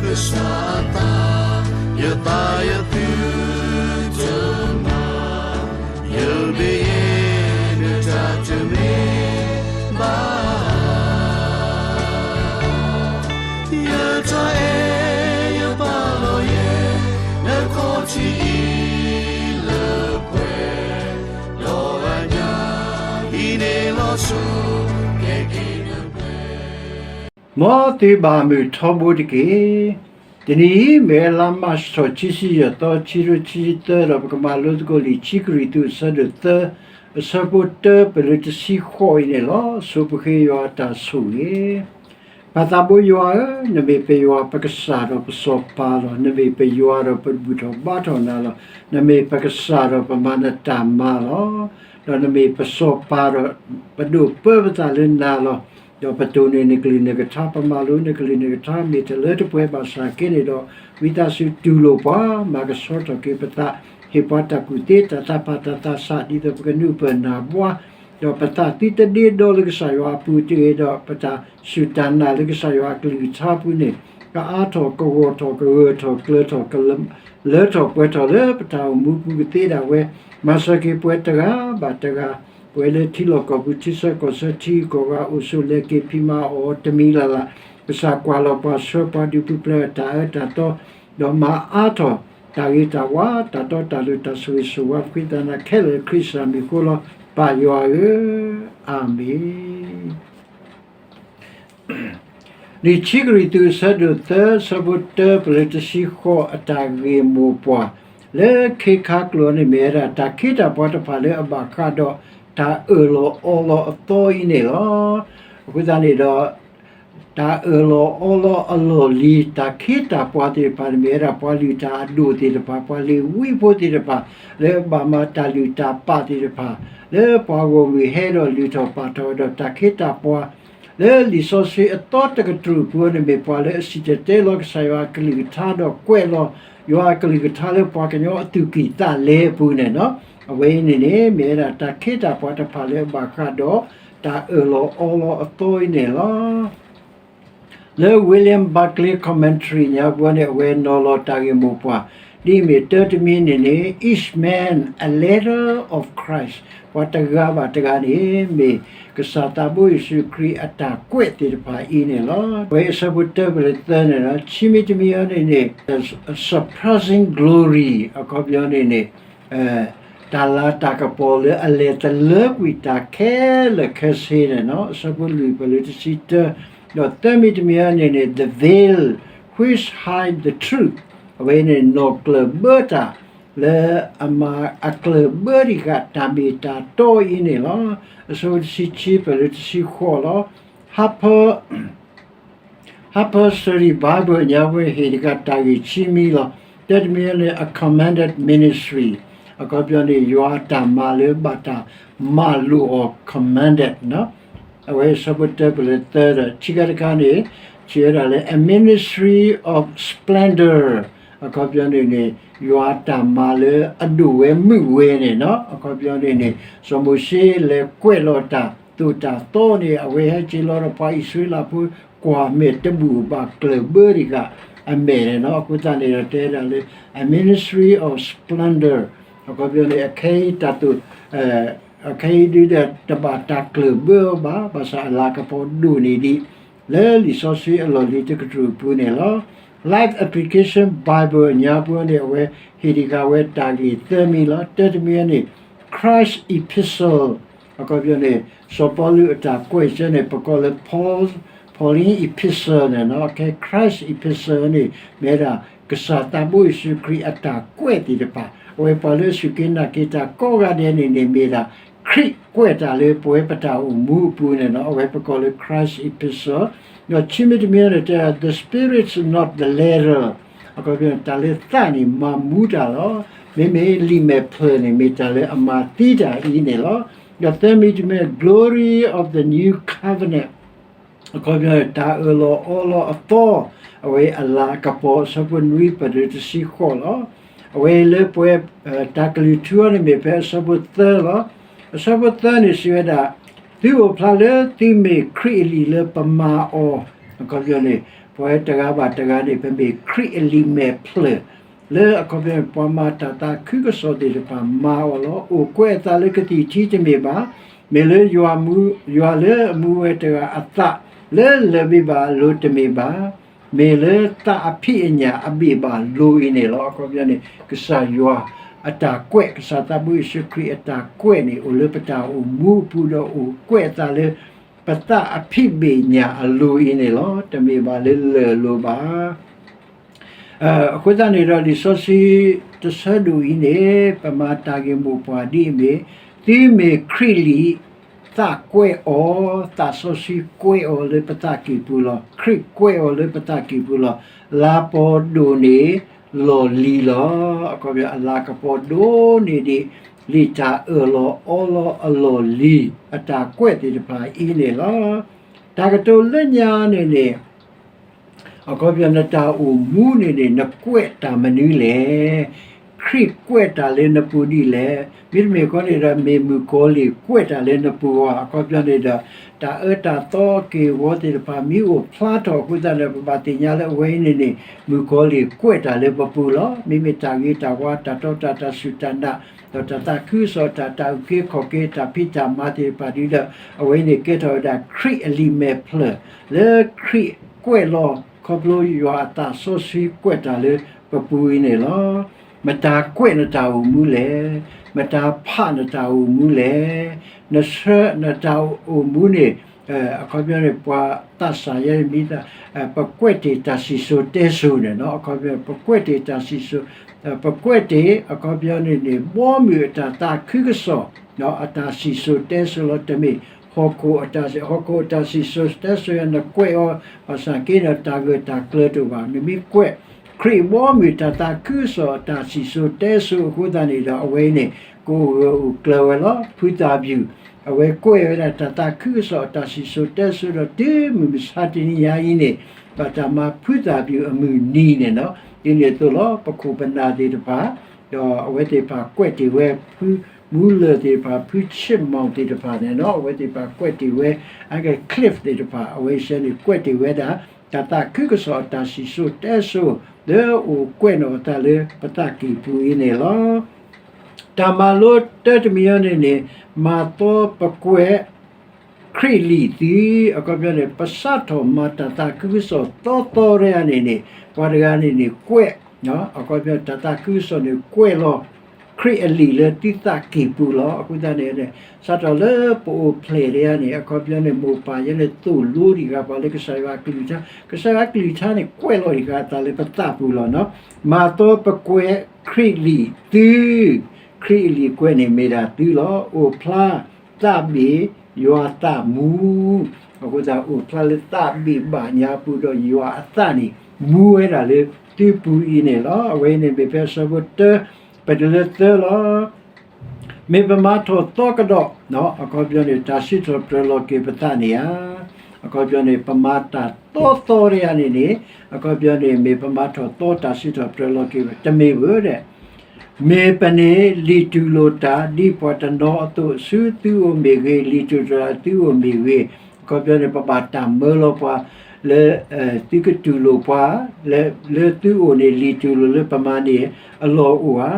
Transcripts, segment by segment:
ကစၢ်အသး, ယသးယသုတမၤ, ယမ့ၢ်ယဲ နတၢ်တမ့ၢ်ဘၣ်. ယတၢ်အဲၣ်ယပာ်လီၤယဲ နခီၣ်ထံးအံၤလၢပှဲၤ, ဒီးအညၣ်အံၤန့ၣ်လီၤဆီ ကဲက့ၤနပှဲၤ မ်သုဘၣ်မုာ်ထီဘိတက့ၢ်. တနံၤအံၤ မ့ၢ်ဝဲလါမးရှးထီၣ် ခံဆံယဲၢ်သီ ခံကထိခံဆံသၢ ဒီးပကမၤလိသကိးလံာ်ခံကရံၣ်သူး အဆၢဒိၣ်သၢ အဆၢဖိတၢ ပလၢတဆံဃိးအံၤန့ၣ်လီၤ. ဆိပဃ့ယွၤအတၢ်ဆိၣ်ဂ့ၤ ပၢ်သးဘိယွၤဧၢ, နမ့ၢ်ပယွၤပကစၢ်ဒီးပစီၤပၤလီၤ. နမ့ၢ်ပယွၤဒီးပဘူၣ်ထီၣ်ဘါထီၣ်နၤလီၤ. နမ့ၢ်ပကစၢ်ဒီးပမၤနတၢ်မၤလီၤ. ဒီးနမ့ၢ်ပစီၤပၤဒီးပဒိးပၢပသးလၢနၤလီၤ. ဒီးပတိၢ်န့ၢ်နကလုၢ်နကထါ, ပမၤလိနကလုၢ်နကထါ မ့ၢ်တလၢတပှဲၤဘၣ်ဆၣ်က့န့ၣ်ဒီး ဝံသးစူၤတူၢ်လိာ်ပှၤ, မၤကဆှီထီၣ်က့ၤပသး, ဟ့ၣ်ပှၤတၢ်ကူၣ်သ့ တၢ်သးဖးတၢ်သးဆး ဒ်သိးပကနုာ်ပၢၢ်နၢ်ဘှါ ဒီးပသးသုတဒ့ဒီလၢကစၢ်ယွၤအပူၤတဂ့ၤဒီး ပတၢ်စူၢ်တၢ်နာ်လၢကစၢ်ယွၤအကလုၢ်ကထါပူၤန့ၣ် ကအါထီၣ်ကဂီၢ်ထီၣ်ကဂၢၢ်ထီၣ်ကျၢၤထီၣ် ကလၢထီၣ်ပှဲၤထီၣ်လၢပတၢ်အိၣ်မူပူၤကသ့ဒၣ်ဝဲ, မၤစၢၤက့ၤပှၤတဂၤဘၣ်တဂၤ, ပဝဲလၢထံလီၢ်ကီၢ်ပူၤ ထံဆၢကီၢ်ဆၢ ထံဂုၤကီၢ်ဂၤအိၣ်ဆိးလဲၤက့ၤဖံးမၤအီၣ်တမံၤလၢ်လၢ်, ကစၢ်ကွၢ်လီၤပှၤဆှၢပှၤဒုးပူၤဖျဲးအတၢ်အၢတၢ်သီ ဒီးမၤအါထီၣ်တၢ်ဂ့ၤတၢ်ဝါ တၢ်တီတၢ်လိၤ တၢ်ဆိၣ်ဂ့ၤဆိၣ်ဝါ ပဃ့သးနၤခဲလၢာ်လၢခရံာ်စၢ်မံၤအဃိလီၤ. ပၢ်ယွၤဧၢ, အၤမ့ၣ်. လံာ်ခံကရံၣ်သူး အဆၢဒိၣ်သၢ အဆၢဖိတၢ ပလၢတဆံဃိး အတၢ်ဂ့ၢ်မိၢ်ပှၢ် လၢခ့ခါကျိၤန့ၣ်မ့ၢ်ဝဲဒၣ် တၢ်ခ့တၢ်ပှၤတဖၣ်လၢအဘၣ်ဃးဒီး တၢ်အၢၣ်လီၤအီလီၤအသီအံၤန့ၣ်လီၤ. အဃိသတးန့ၣ်ဒီး တၢ်အၢၣ်လီၤအီလီၤအလီၢ်လံၤ တၢ်ခ့တၢ်ပှၤသ့ၣ်တဖၣ်န့ၣ် မ့ၢ်ဝဲဒၣ်ပှၤလုၢ်တၢ်အဒိၣ်သ့ၣ်တဖၣ် ပှၤလ့ၤဝံဖိသ့ၣ်တဖၣ် လၢအဘၣ်မၤတၢ်လုၢ်တၢ်ပာ်သ့ၣ်တဖၣ် လၢပှၤဂီၢ်မုၢ်ဟဲဒီးလုၢ်ထီၣ်ပာ်ထီၣ်ဒီး တၢ်ခ့တၢ်ပှၤ လၢလံာ်စီဆှံအသီတကတြူၢ်အပူၤန့ၣ် မ့ၢ်ပှၤလၢအစံၣ်တဲၤတဲလီၤကစၢ်ယွၤအကလုၢ်ကထါ ဒီးကွဲးလီၤ ယွၤအကလုၢ်ကထါလၢပှၤကညီအသူၣ်ကံၢ်သးလဲအပူၤန့ၣ်လီၤ. အဝဲအံၤန့ၣ်န့ၣ် မ့ၢ်ဝဲဒၣ်တၢ်ခ့တၢ်ပှၤတဖၣ်လၢအဘၣ်ဃးဒီး တၢ်အၢၣ်လီၤအီလီၤအသီအံၤန့ၣ်လီၤ. လၢ William Barclay Commentary ညါပူၤန့ၣ် အဝဲနီၤလီၤတၢ်ဂ့ၢ်မိၢ်ပှၢ် ဒ်အမ့ၢ်တၢတမံၤန့ၣ်န့ၣ် each man a letter of Christ ပှၤတဂၤဘၣ်တဂၤန့ၣ် မ့ၢ်ကစၢ်သးဘိယ့ၣ်ၡူးခရံာ်အတၢ်ကွဲးသ့ၣ်တဖၣ်အံၤန့ၣ်လီၤ. အဝဲအဆၢဖိတၢပလၢသၢန့ၣ်လီၤ. ခံမံၤတမံၤအံၤန့ၣ်န့ၣ် surpassing glory အခီပညီန့ၣ်န့ၣ် တၢ်လၤတၢ်ကပီၤလၢအလဲၤသလၢကွံာ်တၢ်ခဲလၢာ်ခဲဆ့န့ၣ်လီၤ. အဆၢဖိလွံၢ်ပလၢတဆံတၢ, ဒီးသၢမံၤတမံၤအံၤန့ၣ်န့ၣ် the veil which hide the truth အဝဲန့ၣ်နီၢ်ကျၢၢ်ဘၢတၢ် လၢအမၤအကျၢၢ်ဘၢတံၢ်ဃာ်တၢ်မ့ၢ်တၢ်တီအံၤန့ၣ်လီၤ. အဆၢဖိတဆံခံပလၢတဆံဃိးလီၤ. Harper Harper Study Bible ညါပူၤဟ့ၣ်တက့ၢ်တၢ်ဂ့ၢ်ခံမံၤလီၤ. တၢတမံၤန့ၣ် a commanded ministry အခီပညီန့ၣ် ယွၤအတၢ်မၤလၢဘၣ်တၢ်မၤလိာ်အီၤ commanded အဝဲအဆၢဖိတၢပလၢသၢဒီး ခံခါတခါန့ၣ် စံးဝဲဒၣ်လၢ a ministry of splendor အခီပညီန့ၣ်န့ၣ် ယွၤအတၢ်မၤလၢအဒိၣ်ဝဲမုာ်ဝဲန့ၣ်လီၤ. အခီပညီန့ၣ်န့ၣ် စီၤမိၤၡ့လဲၤကွဲးလီၤတၢ်သိၣ်တၢ်သီန့ၣ် အဝဲဟဲက့ၤလီၤဒီးပှၤအံၣ်စရ့လးဖိ ကွၢ်မဲာ်တဘူၣ်ဘၣ်ကျၢၢ်ဘၢတံၢ်ဃာ်အမဲာ်န့ၣ်လီၤ. အဃိသတးန့ၣ်ဒီးတဲဒၣ်လၢ a ministry of splendor အခီပညီန့ၣ် အခဲအံၤတၢ်သိၣ် အခဲအံၤဒုးဒီးတဘၣ်တၢ်ကျၢၢ်ဘၢအီၤဘၣ်, ဘၣ်ဆၣ်အလၤကပီၤဒိၣ်န့ၢ်ဒံး လၢလံာ်စီဆှံအလီၢ်လံၤတကတြူၢ်အပူၤန့ၣ်လီၤ. Life Application Bible ညါပူၤန့ၣ် အဝဲဟ့ၣ်တ့ၢ်ဃာ်ဝဲတၢ်ဂ့ၢ်သၢမံၤလီၤ. တၢတမံၤန့ၣ် Christ Epistle အခီပညီန့ၣ် စီၤပီလူးအတၢ်ကွဲးစၢန့ၣ် ပကိးလၢ Paul Pauline Epistle န့ၣ်လီၤ. ခဲ Christ Epistle န့ၣ် မ့ၢ်ဝဲဒၣ် ကစၢ်သးဘိယ့ၣ်ၡူးခရံာ်အတၢ်ကွဲးသ့ၣ်တဖၣ် အဝဲပှၤလၢအစူၢ်က့ၤနာ်က့ၤတၢ်ကိးဂၤဒဲးန့ၣ်န့ၣ် မ့ၢ်ဒၣ် ခရံာ်ကွဲးတၢ်လၢပဝဲပတၢ်အိၣ်မူအပူၤန့ၣ်လီၤ. အဝဲပကိးလၢ Christ Epistle ဒီးခံမံၤတမံၤန့ၣ်တဲ the Spirit not the letter အခီပညီ တၢ်လၢသးန့ၣ်မၤမူတၢ်လီၤ. မ့မ့ၢ်လံာ်မဲာ်ဖျၢၣ်န့ၣ် မ့ၢ်တၢ်လၢအမၤသံတၢ်အံၤန့ၣ်လီၤ. ဒီးသၢမံၤတမံၤ glory of the new covenant အခီပညီ တၢ်အၢၣ်လီၤအီလီၤအသီ အဝဲအလၤကပီၤ အဆၢဖိနွံပတုာ်တဆံဃိးလီၤ. အဝဲလၢပဝဲ တၢ်ကလုၢ်ထူအီၤန့ၣ်မ့ၢ်ဖဲအဆၢဖိသၢလီၤ. အဆၢဖိသၢန့ၣ်စံးဝဲဒၣ်, သုအိၣ်ဖျါလၢသုမ့ၢ်ခရံာ်အလံာ်လၢပမၤအီၤ, အခီပညီန့ၣ် ပဝဲတဂၤဘၣ်တဂၤန့ၣ် ပမ့ၢ်ခရံာ်အလံာ်မဲာ်ဖျၢၣ် လၢအခီပညီန့ၣ် ပှၤမၤတၢ်သးခုကစီၣ်သ့ၣ်တဖၣ်မၤအီၤလီၤ. အိၣ်ကွဲးအသးလၢကသံၣ်ထံတမ့ၢ်ဘၣ်, မ့ၢ်လၢယွၤမူ- ယွၤလၢအမူဝဲတဂၤအသးလၢလဲၤဘ့ၣ်ဘၣ်အလိၤတမ့ၢ်ဘၣ်, မ့ၢ်လၢသးအဖံးအညၣ်အဘ့ၣ်ဘၣ်လိၤအံၤန့ၣ်လီၤ. အခီပညီန့ၣ် ကစၢ်ယွၤအတၢ်ကွဲး ကစၢ်သးဘိယ့ၣ်ၡူးခရံာ်အတၢ်ကွဲးန့ၣ် အိၣ်လၢပတၢ်အိၣ်မူအပူၤဒီးအိၣ်ကွဲးအသးလၢ ပသးအဖံးဘ့ၣ်ညၣ်အလိၤအံၤန့ၣ်လီၤ. တမ့ၢ်ဘၣ်လၢလၢၢ်လိၤဘၣ်. အဃိသတးန့ၣ်ဒီး လံာ်စီဆှံတဆၢဒိၣ်အံၤန့ၣ် ပမၤတၢ်ဂ့ၢ်မိၢ်ပှၢ်ဒ်အမ့ၢ်, သုမ့ၢ်ခရံာ်လံာ် သးကွဲးအီၤ, သးစီဆှံကွဲးအီၤလၢပသးကံၢ်ပူၤလီၤ. ခရံာ်ကွဲးအီၤလၢပသးကံၢ်ပူၤလီၤ. လၤပီၤဒိၣ်န့ၢ်လီၢ်လံၤလီၤ. အခီပညီ အလၤကပီၤဒိၣ်န့ၢ်ဒံး လံာ်တၢ်အၢၣ်လီၤအီလီၤအလီၢ်လံၤ အတၢ်ကွဲးသ့ၣ်တဖၣ်အံၤန့ၣ်လီၤ. တၢ်ကတိၤလၢညါန့ၣ်န့ၣ် အခီပညီ နတၢ်အိၣ်မူန့ၣ်န့ၣ် နကွဲးတၢ်မနုၤလဲၣ်. ခရံာ်ကွဲးတၢ်လၢနပူၤဒ်လဲၣ်. မ့တမ့ၢ်ခီန့ၣ်ဒီး မ့ၢ်မုၣ်ကီၤလံၢ်ကွဲးတၢ်လၢနပူၤဧါ. အခီပညီန့ၣ်ဒီး တၢ်အၢတၢ်သီက့ၢ်ဂီၤသ့ၣ်တဖၣ် မ့ၢ်အိၣ်ဖျါထီၣ်အဃိသတးန့ၣ် ပဘၣ်သ့ၣ်ညါလၢအဝဲအံၤန့ၣ်န့ၣ် မုၣ်ကီၤလံၢ်ကွဲးတၢ်လၢပပူၤလီၤ. မ့မ့ၢ်တၢ်ဂ့ၤတၢ်ဝါ တၢ်တီတၢ် တၢ်စူၢ်တၢ်နာ် ဒီးတၢ်သးခုကစီၣ်တၢ် တၢ်အုၣ်က့ၤခီၣ်က့ၤ တၢ်ဖံးတၢ်မၤသ့ၣ်တဖၣ်ဒ်ဒီး အဝဲအံၤန့ၣ်ကဲထီၣ်ဝဲဒၣ်ခရံာ်အလံာ်မဲာ်ဖျၢၣ် လၢခရံာ်ကွဲးလီၤ ခီဖျိယွၤအသးစီဆှံကွဲးတၢ်လၢပပူၤအံၤန့ၣ်လီၤ. မတၤကွဲးနတၢ်အိၣ်မူလဲၣ်. မတၤဖးနတၢ်အိၣ်မူလဲၣ်. နဆၢနတၢ်အိၣ်မူန့ၣ် အခီပညီန့ၣ် ပှၤသးစၢ်ယဲမံ ပကွဲးတ့ၢ်တၢ်စံၣ်စိၤတဲစိၤန့ၣ် အခီပညီ ပကွဲးတ့ၢ်တၢ်စံၣ်စိၤ ပကွဲးတ့ၢ် အခီပညီန့ၣ်န့ၣ် ဘီမုၢ်အတၢ်သးခုကစီၣ် အတၢ်စံၣ်စိၤတဲစိၤလီၤ. တမ့ၢ်ဟီၣ်ခိၣ်အတၢ်စံၣ် ဟီၣ်ခိၣ်အတၢ်စံၣ်စိၤတဲစိၤယၤ နကွဲးအီၤ ဘၣ်ဆၣ်က့ဒီး တၢ်ဂၢၢ်တၢ်ကျၢၤတအိၣ်ဘၣ်. နမ့ၢ်ကွဲး ခရံာ်ဘီမုၢ်တၢ်သးခုကစီၣ်အတၢ်စံၣ်စိၤတဲစိၤအဃိသတးန့ၣ်ဒီး အဝဲအံၤန့ၣ် ကအိၣ်ဂၢၢ်အိၣ်ကျၢၤဝဲလီၤ. ဖုသၣ်ဘျူး အဝဲကွဲးဝဲဒၣ်တၢ်သးခုကစီၣ်အတၢ်စံၣ်စိၤတဲစိၤဒီး တုၤမုၢ်မဆါတနံၤညါအံၤန့ၣ် ဘၣ်တၢ်မၤဖုသၣ်ဘျူးအမုၢ်နံၤန့ၣ်လီၤ. ဒ်န့ၣ်အသိးလီၤ ပခိၣ်ပနၢ်သ့ၣ်တဖၣ် ဒီးအဝဲသ့ၣ်တဖၣ်ကွဲးတ့ၢ်ဝဲ ဖုမူလၢၢ်သ့ၣ်တဖၣ် ဖုဆ့ၣ်မီၣ်သ့ၣ်တဖၣ်န့ၣ်လီၤ. အဝဲသ့ၣ်တဖၣ်ကွဲးတ့ၢ်ဝဲ အက Cliff သ့ၣ်တဖၣ် အဝဲစဲန့ၣ် ကွဲးတ့ၢ်ဝဲဒၣ် တၢ်သးခုကစီၣ်အတၢ်စံၣ်စိၤတဲစိၤ လၢအိၣ်ကွဲးနီၣ်အသးလၢပသးကံၢ်ပူၤအံၤန့ၣ်လီၤ. တၢ်မၤလိတၢတမံၤအံၤန့ၣ်န့ၣ် မၤသီပကွဲး ခရံာ်လံာ်သု, အခီပညီန့ၣ် ပစးထီၣ်မၤတၢ်သးခုကစီၣ်သီသီတဂၤန့ၣ်န့ၣ် ပှၤတဂၤန့ၣ်န့ၣ် ကွဲး အခီပညီ တၢ်သးခုကစီၣ်န့ၣ် ကွဲးလီၤ ခရံာ်အလံာ်လၢသုသးကံၢ်ပူၤလီၤ. အဃိသတးန့ၣ် စးထီၣ်လၢပအိၣ်ဖျဲၣ်တဂၤန့ၣ် အခီပညီန့ၣ် မိၢ်ပၢ်ယဲန့ၣ် သိၣ်လိတံၢ်ဃာ်ပှၤလၢကစၢ်ယွၤအကလုၢ်ကထါ, ကစၢ်ယွၤအကလုၢ်ကထါန့ၣ် ကွဲးလီၤတံၢ်ဃာ်အသးလၢပသးပူၤလီၤ. မၤသီပကွဲးခရံာ်လံာ်သု, ခရံာ်အလံာ်ကွဲးန့ၣ်မ့ၢ်ဒၣ်သုလီၤ. အိၣ်ဖျါ သးဘ့ၣ် ယွၤအသးမူ, အဃိသတး အိၣ်ဖျါလၢသးဘ့ၣ်ဘၣ်ညါပူၤဒီး ယွၤအသးန့ၣ် မူဝဲဒၣ်လၢသုပူၤအံၤန့ၣ်လီၤ. အဝဲအံၤန့ၣ်မ့ၢ်ဖဲအဆၢဖိတၢ ပတုၤလၢသၢလီၤ. မ့ၢ်ပမၤထီၣ်သီကဒီး အခီပညီန့ၣ် တၢ်စံးထီၣ်ပတြၢၤလီၤက့ၤပသးန့ၣ်ဧါ. အခီပညီန့ၣ် ပမၤတၢ်သီသီတဂၤန့ၣ်န့ၣ် အခီပညီန့ၣ် မ့ၢ်ပမၤထီၣ်သီတၢ်စံးထီၣ်ပတြၢၤလီၤက့ၤ တမ့ၢ်ဘၣ်ဒီး မ့ၢ်ပန့ၢ်လံာ်တူၢ်လိာ်တၢ် ဒ်ပှၤတနီၤအသိး ဆူသုအိၣ်မ့ၢ်ဂ့ၤ လံာ်တူၢ်လိာ်တၢ်သုအိၣ်မ့ၢ်ဂ့ၤ, အခီပညီန့ၣ် ပဘၣ်တၢ်မၢလီၤပှၤ လၢ သုကတူၢ်လိာ်ပှၤ လၢသုအိၣ်န့ၣ် လံာ်တူၢ်လိာ်လၢပမၤန့ၢ်အလီၢ်အိၣ်ဧါ.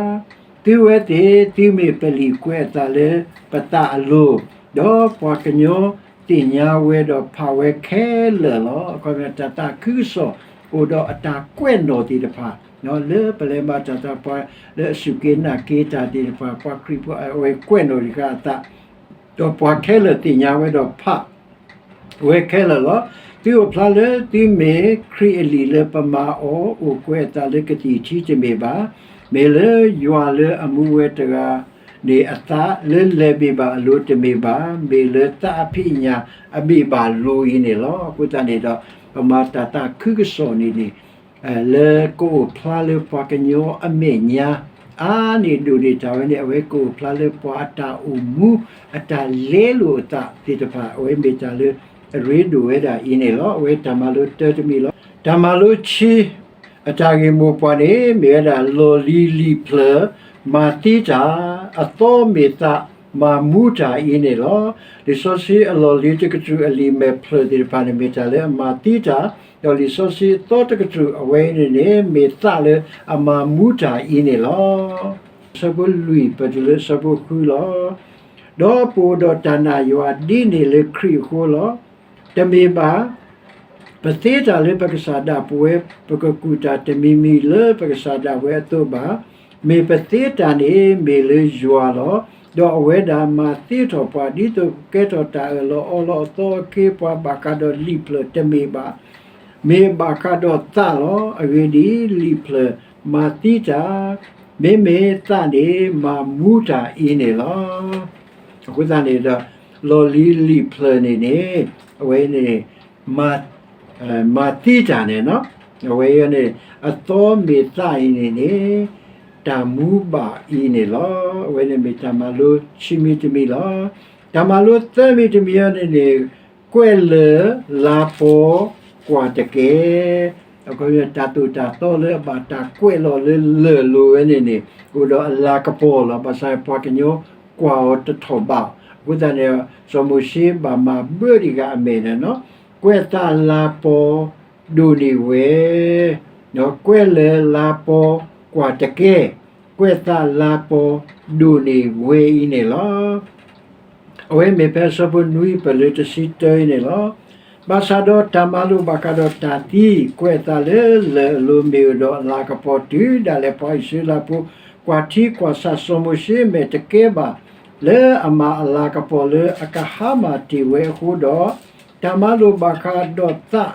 သုဝဲသ့ၣ် သုမ့ၢ်ပလံာ်ကွဲးအသးလၢပသးအလိၤ, ဒီးပှၤကညီသ့ၣ်ညါဝဲဒီးဖးဝဲခဲလၢာ်လီၤ. အခီပညီ တၢ်သးခုကစီၣ် အိၣ်ဒီးအတၢ်ကွဲးနီၣ်သ့ၣ်တဖၣ် လၢပလဲၤမၤတၢ်သးပှၤလၢအစူၢ်က့ၤနာ်က့ၤတၢ်သ့ၣ်တဖၣ် ပှၤခရံာ်ဖိအဝဲကွဲးနီၣ်တံၢ်ဃာ်အသး ဒီးပှၤခဲလၢာ်သ့ၣ်ညါဝဲဒီးဖးဝဲခဲလၢာ်လီၤ. သုအိၣ်ဖျါလၢသုမ့ၢ်ခရံာ်အလံာ်လၢပမၤအီၤ အိၣ်ကွဲးအသးလၢကသံၣ်ထံတမ့ၢ်ဘၣ်, မ့ၢ်လၢယွၤလၢအမူဝဲတဂၤန့ၣ်အသးလၢလဲၤဘ့ၣ်ဘၣ်အလိၤတမ့ၢ်ဘၣ်, မ့ၢ်လၢသးအဖံးအညၣ်အဘ့ၣ်ဘၣ်လိၤအံၤန့ၣ်လီၤ. အဃိသတးန့ၣ်ဒီး ပမၤတၢ်သးခုကစီၣ်န့ၣ်န့ၣ် လၢကအိၣ်ဖျါလၢပှၤကညီအမဲာ်ညါ အါန့ၢ်ဒိၣ်န့ၢ်တၢ်ဝဲန့ၣ် အဝဲကအိၣ်ဖျါလၢပှၤအတၢ်အိၣ်မူ အတၢ်လဲလိာ်အသးသ့ၣ်တဖၣ် အဝဲမ့ၢ်တၢ်လၢအရ့ဒိၣ်ဝဲဒၣ်အံၤန့ၣ်လီၤ. အဝဲတၢ်မၤလိတၢတမံၤလီၤ. တၢ်မၤလိဆံ အတၢ်ဂ့ၢ်မိၢ်ပှၢ်န့ၣ် မ့ၢ်ဝဲဒၣ် လီၢ်လံၤလံာ်ဖျၢၣ် မၤသံတၢ် အသီမ့ၢ်သး မၤမူတၢ်အံၤန့ၣ်လီၤ. လံာ်စီဆှံအလီၢ်လံၤတကတြူၢ်အလံာ်မဲာ်ဖျၢၣ်သ့ၣ်တဖၣ်န့ၣ် မ့ၢ်တၢ်လၢအမၤသံတၢ်, ဒီးလံာ်စီဆှံအသီတကတြူၢ်အဝဲအံၤန့ၣ်န့ၣ် မ့ၢ်သးလၢအမၤမူတၢ်အံၤန့ၣ်လီၤ. အဆၢဖိလွံၢ်ပတုၤလၢအဆၢဖိဃုလီၤ. ဒီးပအိၣ်ဒီးတၢ်နာ်ယွၤဒ်န့ၣ်လၢခရံာ်အဃိလီၤ. တမ့ၢ်ဘၣ် ပသ့တၢ်လၢပကစၢ်ဒၣ်ပဝဲ ပကကူၣ်တၢ်တမံၤမံၤလၢပကစၢ်ဒၣ်ဝဲအသိးဘၣ်. မ့ၢ်ပသ့တၢ်န့ၣ်မ့ၢ်လၢယွၤလီၤ. ဒီးအဝဲဒၣ်မၤသ့ထီၣ်ပှၤ ဒ်သိးပကကဲထီၣ်တၢ်အၢၣ်လီၤအီလီၤအသီအခ့အပှၤ ဘၣ်ဃးဒီးလံာ်ဖျၢၣ်တမ့ၢ်ဘၣ် မ့ၢ်ဘၣ်ဃးဒီးသးလီၤ. အဂ့ၢ်ဒ်အံၤ, လံာ်ဖျၢၣ်မၤသံတၢ်, မ့မ့ၢ်သးန့ၣ်မၤမူတၢ်အံၤန့ၣ်လီၤ. အဃိသတးန့ၣ်ဒီး လီၢ်လံၤလံာ်ဖျၢၣ်န့ၣ်န့ၣ် အဝဲန့ၣ် မၤသံတၢ်န့ၣ်, အဝဲန့ၣ် အသီမ့ၢ်သးအံၤန့ၣ်န့ၣ် တၢ်မူဘၣ်အံၤန့ၣ်လီၤ. အဝဲန့ၣ်မ့ၢ်တၢ်မၤလိခံမံၤတမံၤလီၤ. တၢ်မၤလိသၢမံၤတမံၤအံၤန့ၣ်န့ၣ် ကွဲးလၢၢ်လၤပီၤကွၢ်တကဲ တၢ်သိၣ်တၢ်သီလၢအဘၣ်တၢ်ကွဲးလီၤလၢလၢၢ်လိၤဝဲန့ၣ်န့ၣ် အိၣ်ဒီးအလၤကပီၤလီၤ. ဘၣ်ဆၣ်ပှၤကညီကွၢ်အီၤတထီၣ်ဘး, အဃိသတးန့ၣ် စီၤမိၤၡ့ဘၣ်မၤဘၢတံၢ်ဃာ်အမဲာ်န့ၣ်, ကွဲးသးလၤပီၤဒိၣ်န့ၢ်ဝဲ, ကွဲးလၢၢ်လၤပီၤကွၢ်တကဲ, ကွဲးသးလၤပီၤဒိၣ်န့ၢ်ဝဲအံၤန့ၣ်လီၤ. အဝဲမ့ၢ်ဖဲအဆၢဖိနွံပတုၤလၢတဆံတၢအံၤန့ၣ်လီၤ. ဘၣ်ဆၣ်ဒီးတၢ်မၤလိာ်ဘၣ်ဃးဒီးတၢ်သံ, ကွဲးသးလၢလၢၢ်လိၤမ့ၢ်အိၣ်ဒီးအလၤကပီၤတုၤဒၣ်လဲာ်ပှၤအံၣ်စရ့လးဖိ ကွၢ်ထံကွၢ်ဆးစီၤမိၤၡ့အမဲာ်တကဲဘၣ် လၢအမၤအလၤကပီၤလၢအကဟါမၢ်တ့ၢ်ဝဲအဃိဒီး, တၢ်မၤလိာ်ဘၣ်ဃးဒီးသး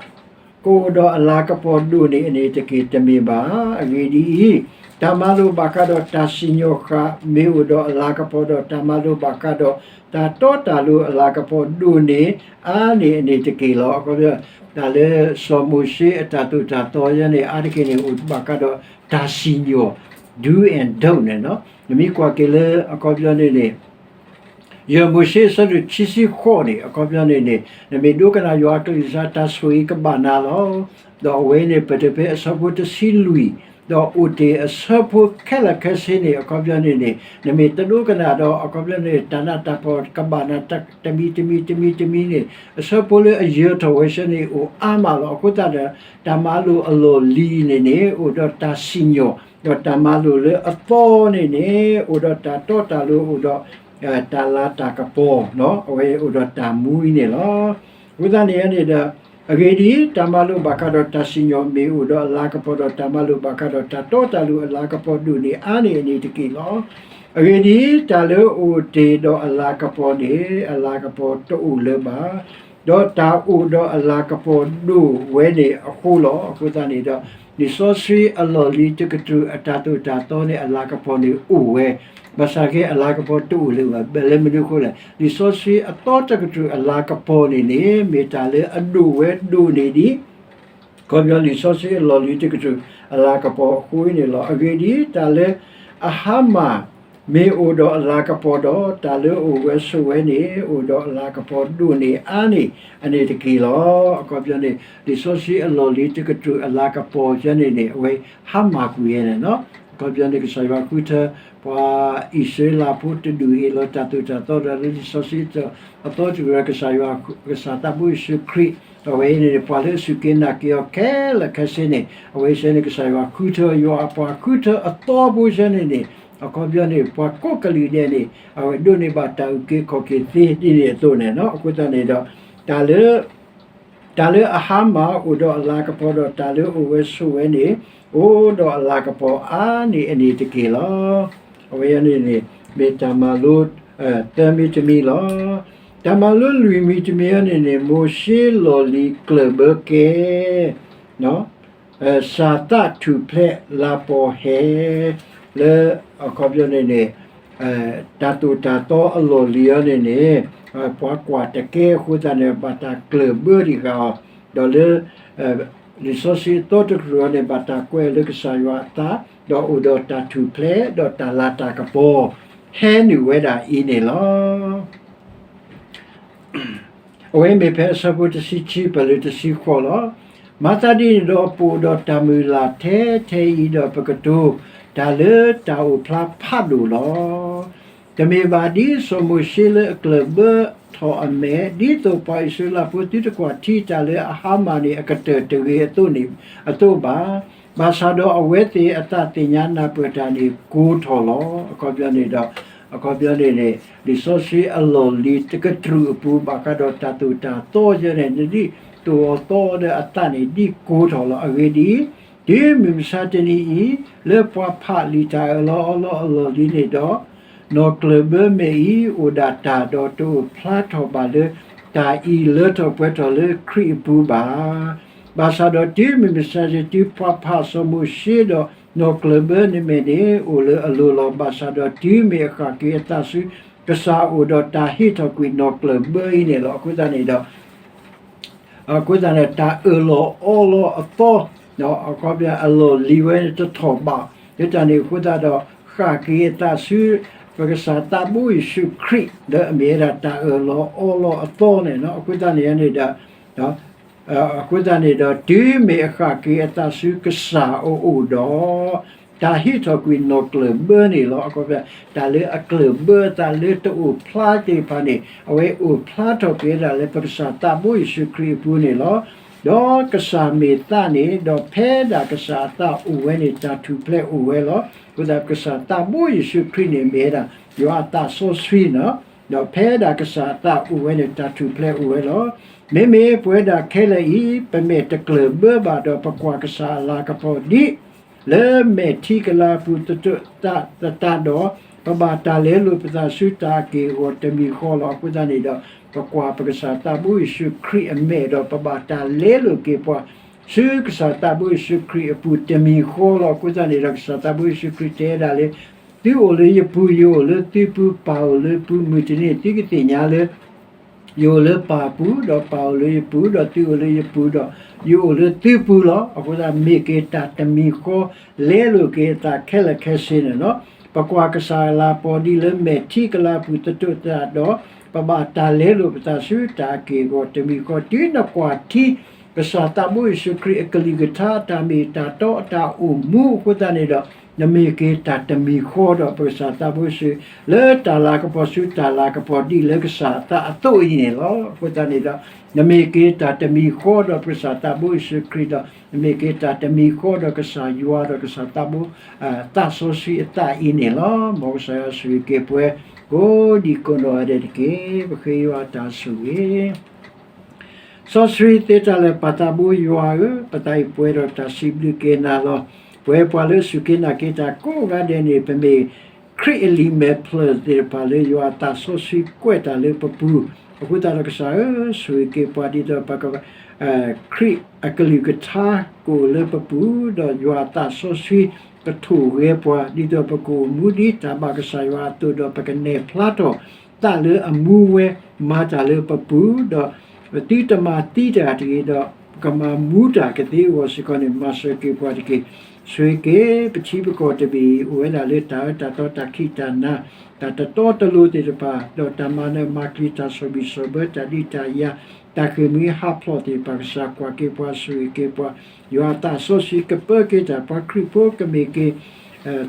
ကအိၣ်ဒီးအလၤကပီၤဒိၣ်န့ၢ်အန့ၣ်တက့ၢ်. တမ့ၢ်ဘၣ်. အဂ့ၢ်ဒ်အံၤ, တၢ်မၤလိာ်ဘၣ်ဃးဒီးတၢ်စံၣ်ညီၣ်ဃာ် မ့ၢ်အိၣ်ဒီးအလၤကပီၤဒီး တၢ်မၤလိာ်ဘၣ်ဃးဒီးတၢ်တီတၢ်လိၤအလၤကပီၤဒိၣ်န့ၢ်အါန့ၢ်အန့ၣ်တက့ၢ်လီၤ. အခီပညီ တၢ်လၢစီၤမိၤၡ့အတၢ်သိၣ်တၢ်သီယဲန့ၣ် အါတက့ၢ်န့ၣ်အိၣ်ဘၣ်ဃးဒီးတၢ်စံၣ်ညီၣ် do and don't န့ၣ်, နမ့ၢ်ကွၢ်က့ၤလၢအခီပညီန့ၣ်န့ၣ် ယဲၢ်မိၤၡ့အဆၢဒိၣ်ခံဆံဃိးန့ၣ် အခီပညီန့ၣ်န့ၣ် နမ့ၢ်ဒိကနၣ်ယွၤအကလုၢ်ကထါ တၢ်ဆိၣ်ဂ့ၤကဘၣ်နၤလီၤ. ဒီးအဝဲန့ၣ် ပတုၤဖဲအဆၢဖိတဆံလွံၢ်, ဒီးအိၣ်တ့ၢ်အဆၢဖိခဲလၢာ်ခဲဆ့န့ၣ် အခီပညီန့ၣ်န့ၣ် နမ့ၢ်တဒိကနၣ်ဒီး အခီပညီန့ၣ် တၢ်နးတၢ်ဖှီၣ်ကဘၣ်နၤ တမံၤတမံၤတမံၤတမံၤန့ၣ် အဆၢဖိလၢအယၢၤထီၣ်ဝဲဆၢန့ၣ် အိၣ်အါမးလီၤ. အဃိသတးဒီး တၢ်မၤလိာ်အလီၢ်လံၤန့ၣ်န့ၣ် အိၣ်ဒီးတၢ်စံၣ်ညီၣ်, ဒီးတၢ်မၤလိာ်လၢအသီန့ၣ်န့ၣ် အိၣ်ဒီးတၢ်တီတၢ်လိၤ အိၣ်ဒီး တၢ်လၤတၢ်ကပီၤ, အဝဲအိၣ်ဒီးတၢ်မူအံၤန့ၣ်လီၤ. အဃိသတးန့ၣ်န့ၣ်ဒီး အဂ့ၢ်ဒ်အံၤ, တၢ်မၤလိာ်ဘၣ်ဃးဒီးတၢ်စံၣ်ညီၣ်မ့ၢ်အိၣ်ဒီးအလၤကပီၤဒီး တၢ်မၤလိာ်ဘၣ်ဃးဒီးတၢ်တီတၢ်လိၤအလၤကပီၤဒိၣ်န့ၢ်အါန့ၢ်အန့ၣ်တက့ၢ်လီၤ. အဂ့ၢ်ဒ်အံၤ, တၢ်လၢအအိၣ်တ့ၢ်ဒီးအလၤကပီၤန့ၣ် အလၤကပီၤတအိၣ်လၢၤဘၣ် ဒီးတၢ်အိၣ်ဒီးအလၤကပီၤဒိၣ်ဝဲန့ၣ်အဃိလီၤ. အဃိသတးန့ၣ်ဒီး လံာ်စီဆှံအလီၢ်လံၤတကတြူၢ်အတၢ်သိၣ်တၢ်သီန့ၣ် အလၤကပီၤန့ၣ်အိၣ်ဝဲ, ဘၣ်ဆၣ်က့အလၤကပီၤတအိၣ်လၢၤဘၣ်. ဘၣ်လဲၣ်မနုၤအဃိလဲၣ်, လံာ်စီဆှံအသီတကတြူၢ်အလၤကပီၤန့ၣ်န့ၣ် မ့ၢ်တၢ်လၢအဒိၣ်ဝဲဒိၣ်န့ၢ်ဒံး အခီပညီလံာ်စီဆှံအလီၢ်လံၤတကတြူၢ်အလၤကပီၤအဃိအံၤန့ၣ်လီၤ. အဂ့ၢ်ဒ်အံၤ, တၢ်လၢအဟါမၢ်မ့ၢ်အိၣ်ဒီးအလၤကပီၤဒီး တၢ်လၢအအိၣ်ဝဲဆိးဝဲန့ၣ် အိၣ်ဒီးအလၤကပီၤဒိၣ်န့ၢ်အါန့ၢ်အန့ၣ်တက့ၢ်လီၤ. အခီပညီန့ၣ် လံာ်စီဆှံအလီၢ်လံၤတကတြူၢ်အလၤကပီၤယဲန့ၣ်န့ၣ် အဝဲဟါမၢ်ကွံာ်ယဲန့ၣ်လီၤ. အခီပညီန့ၣ် ကစၢ်ယွၤဃုထၢ ပှၤအံၣ်စရ့လးဖိတဒူၣ်ဟ့ၣ်လီၤတၢ်သိၣ်တၢ်သီဒီး လၢလံာ်စီဆှံအသီတကတြူၢ် ကစၢ်ယွၤ ကစၢ်သးဘိယ့ၣ်ၡူးခရံာ် အဝဲအံၤန့ၣ် ပှၤလၢအစူၢ်က့ၤနာ်က့ၤအီၤခဲလၢာ်ခဲဆ့န့ၣ် အဝဲဆဲန့ၣ် ကစၢ်ယွၤဃုထၢ ယွၤအပှၤဃုထၢအသီဖိဆဲန့ၣ်န့ၣ် အခီပညီန့ၣ် ပှၤကိးကလုာ်ဒဲးန့ၣ် အဝဲဒိးန့ၢ်ဘၣ်တၢ်အုၣ်က့ၤခီၣ်က့ၤသ့ဒ်န့ၣ်အသိးန့ၣ်လီၤ. အဃိသတးန့ၣ်ဒီး တၢ်လၢ တၢ်လၢအဟါမၢ်အိၣ်ဒီးအလၤကပီၤဒီး တၢ်လၢအအိၣ်ဝဲဆိးဝဲန့ၣ် အိၣ်ဒီးအလၤကပီၤအါန့ၢ်အန့ၣ်တက့ၢ်လီၤ. အဝဲအံၤန့ၣ်န့ၣ် မ့ၢ်တၢ်မၤလိ သၢမံၤတမံၤလီၤ. တၢ်မၤလိလွံၢ်မံၤတမံၤအံၤန့ၣ်န့ၣ် မိၤၡ့လီၢ်လံၤကျၢၢ်ဘၢကဲ စၢ်သးထူၣ်ဖျဲးလၤပီၤဟဲ လၢအခီပညီန့ၣ်န့ၣ် တၢ်သိၣ်တၢ်သီအလီၢ်လံၤအံၤန့ၣ်န့ၣ် ပှၤကွၢ်တကဲအဃိသတးန့ၣ် ဘၣ်တၢ်ကျၢၢ်ဘၢဒံးဃာ်အီၤ, ဒီးလၢ လံာ်စီဆှံအသီတကတြူၢ်အံၤန့ၣ် ဘၣ်တၢ်ကွဲးလၢကစၢ်ယွၤအသး, ဒီးအိၣ်ဒီးတၢ်ထူၣ်ဖျဲး ဒီးတၢ်လၤတၢ်ကပီၤ ဟဲနုာ်ဝဲဒၣ်အံၤန့ၣ်လီၤ. အဝဲမ့ၢ်ဖဲအဆၢဖိတဆံခံပတုၤလၢတဆံဃိးလီၤ. မၤသးဒ်န့ၣ်ဒီး ပအိၣ်ဒီးတၢ်မုၢ်လၢ်ထဲထဲအံၤဒီး ပကတိၤတၢ်လၢတၢ်အိၣ်ဖျါဖးဒိၣ်လီၤ. တမ့ၢ်ဘၣ်ဒ်စီၤမိၤၡ့လၢအကျၢၢ်ဘၢထီၣ်အမဲာ်, ဒ်သိးပှၤအံၣ်စရ့လးဖိသုတကွၢ်ထံတၢ်လၢအဟါမၢ်န့ၣ် အကတၢၢ်တဂ့ၤအသိးန့ၣ်အသိးဘၣ်. ဘၣ်ဆၣ်ဒီးအဝဲသ့ၣ်အသးသ့ၣ်ညါနၢ်ပၢၢ်တၢ်န့ၣ်ကိၤထီၣ်လီၤ. အခီပညီန့ၣ်ဒီး, အခီပညီန့ၣ်န့ၣ် လံာ်စီဆှံအလီၢ်လံၤတကတြူၢ်အပူၤ ဘၣ်ဃးဒီးတၢ်သိၣ်တၢ်သီယဲန့ၣ် ဒ်သိၣ်အီၤသီအီၤဒီးအသးန့ၣ် ဒ်ကိၤထီၣ်လီၤ. အဂ့ၢ်ဒ်အံၤ, တုၤမုၢ်မဆါတနံၤအံၤ, လၢပှၤဖးလံာ်တၢ်အၢၣ်လီၤအီလီၤအလီၢ်လံၤန့ၣ်ဒီး, နီၢ်ကျၢၢ်ဘၢမဲာ်အံၤ အိၣ်ဒၣ်တၢ်ဒီးတအိၣ်ဖျါထီၣ်ဘၣ်လၢ တၢ်အံၤလၢထီၣ်ပှဲၤထီၣ်လၢခရံာ်အပူၤဘၣ်. ဘၣ်ဆၣ်ဒီးတုၤမုၢ်မဆါတနံၤ တုၤပှၤဖးစီၤမိၤၡ့ဒီး နီၢ်ကျၢၢ်ဘၢန့ၣ်မဲာ်န့ၣ် အိၣ်လၢအလိၤလီၤ. ဘၣ်ဆၣ်ဒီးတုၤမ့ၢ်အဃၣ်က့ၤအသးဆူ ကစၢ်အအိၣ်ဒီးတၢ်ဟ့ၣ်ထီၣ်ကွံာ်နီၢ်ကျၢၢ်ဘၢအံၤန့ၣ်လီၤ. အဃိသတးန့ၣ်ဒီး အဃိသတးန့ၣ် တၢ်အၢၣ်လီၤအီလီၤအသီ, အခီပညီအလီၢ်လံၤဝဲတထီၣ်ဘၣ်. လၢတၢ်န့ၣ်အဃိသတးဒီး ဃၣ်က့ၤအသးဆူ ပကစၢ်သးဘိယ့ၣ်ၡူးခရံာ် လၢအမ့ၢ်ဝဲဒၣ်တၢ်အၢၣ်လီၤအီလီၤအသီန့ၣ်လီၤ. အဃိသတးန့ၣ်န့ၣ်ဒီး အဃိသတးန့ၣ်ဒီး တုၤမ့ၢ်အဃၣ်က့ၤအသးဆူကစၢ်အအိၣ်ဒီး တၢ်ဟ့ၣ်ထီၣ်ကွံာ်နီၢ်ကျၢၢ်ဘၢန့ၣ်လီၤ. အခီပညီ တၢ်လၢအကျၢၢ်ဘၢအသးလၢတအိၣ်ဖျါသ့ၣ်တဖၣ်န့ၣ် အဝဲအိၣ်ဖျါထီၣ်က့ၤဝဲဒၣ်လၢပကစၢ်သးဘိယ့ၣ်ၡူးခရံာ်အပူၤန့ၣ်လီၤ. ဒီးကစၢ်မ့ၢ်သးန့ၣ် ဒီးဖဲဒၣ်ကစၢ်အသးအိၣ်ဝဲန့ၣ် တၢ်ထူၣ်ဖျဲးအိၣ်ဝဲလီၤ. အဃိသတး ပကစၢ်သးဘိယ့ၣ်ၡူးခရံာ်န့ၣ် မ့ၢ်ဝဲဒၣ် ယွၤအသးစီဆှံန့ၣ်လီၤ. ဒီးဖဲဒၣ်ကစၢ်အသးအိၣ်ဝဲန့ၣ် တၢ်ထူၣ်ဖျဲးအိၣ်ဝဲလီၤ. မ့မ့ၢ်ပဝဲဒၣ်ခဲလၢာ်အံၤ ပမဲာ်တကျၢၢ်ဘၢဘၣ်ဒီး ပကွၢ်ကစၢ်အလၤကပီၤဒ် လၢမဲာ်ထံကလၤပူၤသတးဒီး, ပဘၣ်တၢ်လဲလိာ်ပသးဆူတၢ်အက့ၢ်အဂီၤတမံၤဃီလီၤ. အဃိသတးန့ၣ်ဒီး ပကွၢ်ပကစၢ်သးဘိယ့ၣ်ၡူးခရံာ်အမဲာ်ဒီး ပဘၣ်တၢ်လဲလိာ်က့ၤပှၤ ဆူကစၢ်သးဘိယ့ၣ်ၡူးခရံာ်အပူၤတမံၤဃီလီၤ. အဃိသတးန့ၣ်ဒီး ကစၢ်သးဘိယ့ၣ်ၡူးခရံာ်တဲဒၣ်လၢ သုအိၣ်လၢယပူၤ ယအိၣ်လၢသုပူၤ, ပၢ်အိၣ်လၢပူၤ, မုၢ်တနံၤန့ၣ် သုကသ့ၣ်ညါလၢ ယအိၣ်လၢပၢ်ပူၤ, ဒီးပၢ်အိၣ်လၢယပူၤ, ဒီးသုအိၣ်လၢယပူၤ, ဒီးယအိၣ်လၢသုပူၤလီၤ. အဃိသတး မ့ၢ်က့ၤတၢ်တမံၤဃီ လဲလိာ်က့ၤအသးခဲလၢာ်ခဲဆ့န့ၣ်လီၤ. ပကွၢ်ကစၢ်အလၤကပီၤဒ်လၢမဲာ်ထံကလၤပူၤသတးဒီး, ပဘၣ်တၢ်လဲလိာ်ပသးဆူတၢ်အက့ၢ်အဂီၤတမံၤဃီ, တုၤနကွၢ်ထံ ကစၢ်သးဘိယ့ၣ်ၡူးခရံာ်အကလုၢ်ကထါ အတၢ်မ့ၢ်တၢ်တီအတၢ်အိၣ်မူအဃိသတးန့ၣ်ဒီး, နမ့ၢ်က့ၤတၢ်တမံၤဃီဒီးပကစၢ်သးဘိယ့ၣ်ၡူး လၢတၢ်လၤကပီၤဆူတၢ်လၤကပီၤဒ်လၢကစၢ်အသးအသိးအံၤန့ၣ်လီၤ. အဃိသတးန့ၣ်ဒီး နမ့ၢ်က့ၤတၢ်တမံၤဃီဒီးပကစၢ်သးဘိယ့ၣ်ၡူးခရံာ်ဒီး နမ့ၢ်က့ၤတၢ်တမံၤဃီဒီးကစၢ်ယွၤဒီးကစၢ်သးဘိ သးစီဆှံအသးအံၤန့ၣ်လီၤ. မ်ကစၢ်ယွၤဆိၣ်ဂ့ၤက့ၤပှၤ ကိးဒံကိးနီၢ်ဂၤဒဲးတက့ၢ်. ပဃ့ယွၤအတၢ်ဆိၣ်ဂ့ၤ စီဆှံသ့တၢ်လၢာ် ပၢ်သးဘိယွၤဧၢ, ပသးအံၤပှဲၤဒီးတၢ်စံးဘျုးက့ၤနၤလီၤ. ပဝဲပှၤလၢစူၢ်က့ၤနာ်က့ၤတၢ်ကိးဂၤဒဲးန့ၣ် ပမ့ၢ်ခရံာ်အလံာ်မဲာ်ဖျၢၣ်သ့ၣ်တဖၣ်လၢယွၤအသးစီဆှံကွဲးတၢ်လၢပပူၤ, အဃိသတးဒီးကစၢ်ဧၢ, ဆိၣ်ဂ့ၤက့ၤပှၤဒ်သိးပက ခရံာ်အကလုၢ်ကထါကအိၣ်လၢပပူၤ, ဒီးယွၤအသးစီဆှံကထိၣ်ဂဲၤပှၤ ဒ်သိးပကအိၣ်မူဒ်တၢ်ဘၣ်ကစၢ်ယွၤအသိးဒီး ပကနဲၣ်ဖျါထီၣ်သးလၢအမူဝဲ မၤတၢ်လၢပပူၤ, ဒီးသုတမၤသံတၢ်တဂ့ၤဒီး ပကမၤမူတၢ်ကသ့အဂီၢ်စ့ၢ်ကီးန့ၣ် မၤစၢၤက့ၤပှၤတက့ၢ်. ဆိၣ်ဂ့ၤက့ၤ ပထံပကီၢ်တဘ့ၣ်အံၤ အိၣ်ဝဲဒၣ်လၢတၢ်အၢတၢ်သီတၢ်ခံးတၢ်နၤ တၢ်တတီတလိၤသ့ၣ်တဖၣ် ဒီးတၢ်မၤနၢၤမၤကျံၤ တၢ်ဆီၣ်ဘံၣ်ဆီၣ်ဘၢ တၢ်ဒုးတၢ်ယၤ တၢ်ဃ့ၢ်မှံဟးဖျိးသ့ၣ်တဖၣ် ကစၢ်ကွၢ်က့ၤပှၤ ဆိၣ်ဂ့ၤက့ၤပှၤ, ယွၤအသးစီဆှံကပၢက့ၤတၢ် ပှၤခရံာ်ဖိကမ့ၢ်က့ၤ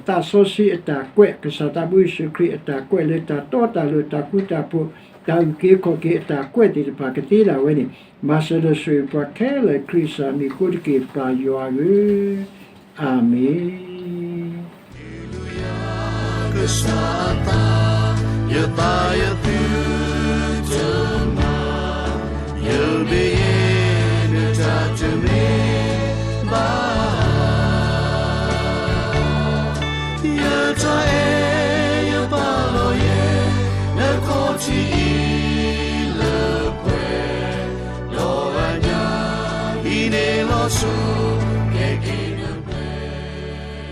သးစီဆှံအတၢ်ကွဲး ကစၢ်သးဘိယ့ၣ်ၡူးခရံာ်အတၢ်ကွဲးလၢတၢ်တီတၢ်လိၤ တၢ်ဃူတၢ်ဖိး တၢ်အုၣ်က့ၤခီၣ်က့ၤအတၢ်ကွဲးသ့ၣ်တဖၣ်ကသ့ဒၣ်ဝဲန့ၣ် မၤစၢၤဒီးဆိၣ်ဂ့ၤပှၤခဲလၢာ် ခရံာ်ကစၢ်မံၤအဃိတက့ၢ် ပၢ်ယွၤဧၢ, အၤမ့ၣ်. ယသးယသုတမၤ, ယဘၣ်ယဲၢ်နတၢ်တမ့ၢ်ဘၣ်. ယတၢ်အဲၣ်ယပာ်လီၤယဲၢ် နခီၣ်ထံးအံၤလၢပှဲၤ ဒီးအညၣ်အံၤန့ၣ်လီၤဆိ